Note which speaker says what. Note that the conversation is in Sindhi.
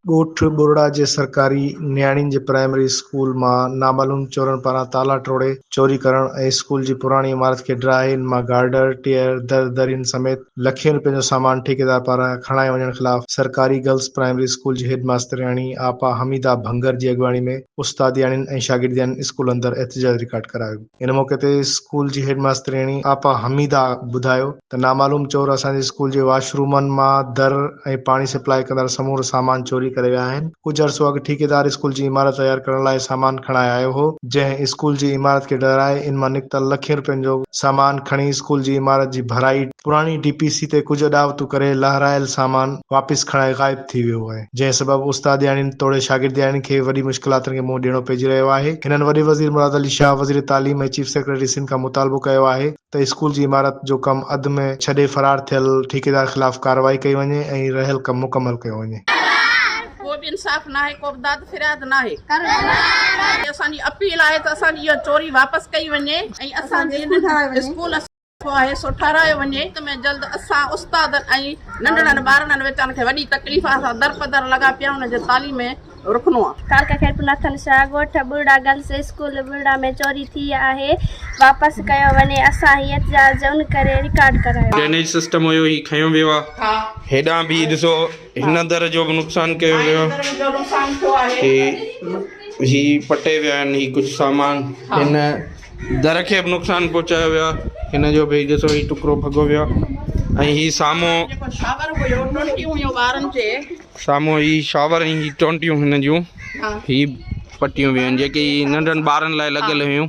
Speaker 1: ڳوٺ ٻرڙا جي سرڪاري نياڻين جي پرائمري اسڪول مان نامعلوم چورن پاران تالا ٽوڙي چوري ڪرڻ ۽ اسڪول جي پراڻي عمارت کي ڊاهي ان مان گارڊر، ٽيئر، در درين سميت لکين روپين جو سامان ٺيڪيدار پاران کڻائي وڃڻ خلاف سرڪاري گرلس پرائمري اسڪول جي هيڊ ماسترياڻي آپا حميده ڀنگر جي اڳواڻي ۾ استادياڻين ۽ شاگردياڻين اسڪول اندر احتجاج رڪارڊ ڪرايو. ان موقعي تي اسڪول جي هيڊ ماسترياڻي آپا حميده ٻڌايو ته نامعلوم چور اسان جي اسڪول جي واش رومن مان در ۽ پاڻي سپلاء ڪندڙ سمورو سامان چوري ڪري ويا آهن، ڪجهه عرصو اڳ ٺيڪيدار اسڪول جي عمارت تيار ڪرڻ لاء سامان کڻائي آيو هو، جنهن اسڪول جي عمارت کي ڊهرائي ان مان نڪتل لکين روپين جو سامان کڻي اسڪول جي عمارت جي ڀرائي پراڻي ڊي پي سي تي ڪجهه اڏاوتون ڪري لهرايل سامان واپس کڻائي غائب ٿي ويو آهي، جنهن سبب استادياڻين توڙي شاگردياڻين کي وڏي مشڪلاتن کي منهن ڏيڻو پئجي رهيو آهي. هنن وڏي وزير مراد علي شاهه، وزير تعليم ۽ چيف سيڪريٽري سنڌ کان مطالبو ڪيو آهي ته اسڪول جي عمارت جو ڪم اڌ ۾ ڇڏي فرار ٿيل ٺيڪيدار خلاف ڪارروائي ڪئي وڃي ۽ رهيل ڪم مڪمل ڪيو وڃي.
Speaker 2: ڪو به انصاف ناهي ڪو به داد فرياد ناهي اسان جي اپيل آهي ته اسان جي اها چوري واپس ڪئي وڃي ۽ اسان جي اسڪول ٿو آهي سو ٺهرايو وڃي. جلد ۾ جلد اسان استادن ۽ ننڍڙن ٻارڙن ويچارن کي وڏي تڪليف آهي اسان در پدر لڳا پيا آهيون انهن جي تعليم ۾ رخنو آهي.
Speaker 3: تعلقه خيرپور ناٿن شاهه ڳوٺ ٻرڙا گرلس اسڪول ٻرڙا ۾ چوري ٿي آهي واپس ڪيو وڃي اسان هي احتجاج ان ڪري رڪارڊ ڪرايو.
Speaker 4: ڊرينيج سسٽم هيو هي کنيو ويو آ هيڏانهن به ڏسو هن در جو به نقصان ڪيو ويو آ هي هي پٽي ويا آهن هي ڪجهه سامان هن در کي به نقصان پهچايو ويو آهي هن جو به ڏسو هي ٽڪرو ڀڳو ويو آهي ۽ هي سامهون سامهون هي شاور ۽ هي ٽونٽيون هن جون هي پٽيون ويون آهن جيڪي ننڍن ٻارن لاء لڳل هيون.